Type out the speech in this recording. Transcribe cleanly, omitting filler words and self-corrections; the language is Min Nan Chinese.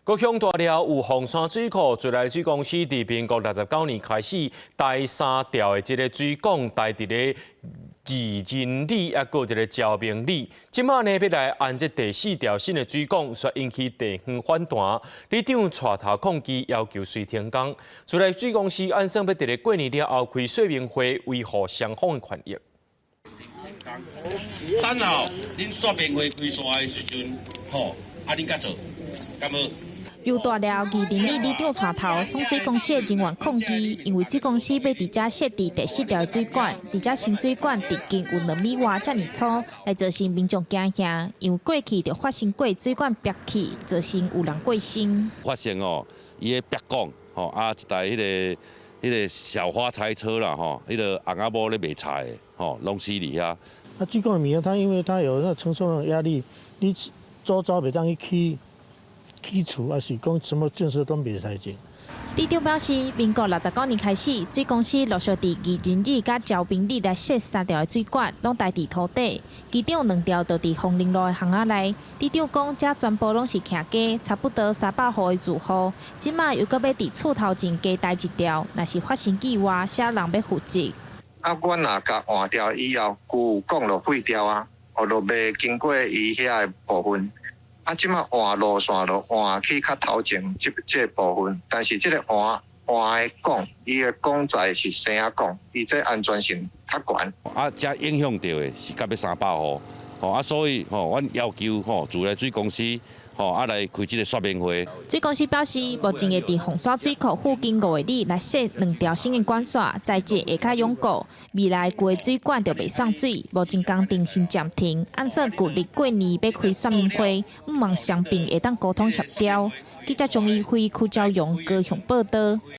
國鄉大寮有鳳山水庫，自來水公司佇民國69年開始，第三條的這个水管埋佇咧義仁里，抑閣一个昭明里。這馬呢欲來安這第四條新的水管，煞引起地方反彈。里長帶頭抗議，要求隨停工。自來水公司按算欲佇咧過年了後開說明會，維護雙方的權益。等候恁說明會開煞的時陣，吼，啊恁才做，敢無？由大寮義仁里里長帶頭，向水公司的人員抗議，因為水公司欲佇遮設置第四條的水管，佇遮新水管直徑有2米外遮爾粗，來造成民眾驚嚇，因為過去就發生過水管煏去，造成有人過身。發生哦，伊的煏管吼啊，一台彼个小發財車啦吼，彼个翁仔某咧賣菜的吼，攏死佇遐。啊，水管的物件，它因為它有那承受的壓力，你周遭袂當去起起厝，還是講什麼建設都袂使進。里長表示，民國69年開始，水公司陸續佇義仁里佮昭平里來設三條的水管，攏埋佇土底，其中兩條就佇豐寧路的巷仔內。里長講，這全部攏是徛家，差不多300戶的住戶，這馬又閣欲佇厝頭前加埋一條，若是發生意外，啥人欲負責？啊，阮若共換掉以後，舊管就廢掉啊，哦，就袂經過伊遐的部分。啊，這馬換路線就換去較頭前這個部分，但是這个換換的管，伊的管材是生管，伊這安全性較懸。啊，遮影響著的是到欲300戶，吼啊，所以吼，阮要求吼，自來水公司吼啊來開這个說明會。水公司表示，目前會佇鳳山水庫附近5個里來設兩條新的管線，材質會較穩固。未來舊的水管就袂送水，目前工程先暫停，按算舊曆過年欲開說明會，向望雙邊會當溝通協調。記者鍾一輝、柯昭榮高雄報道。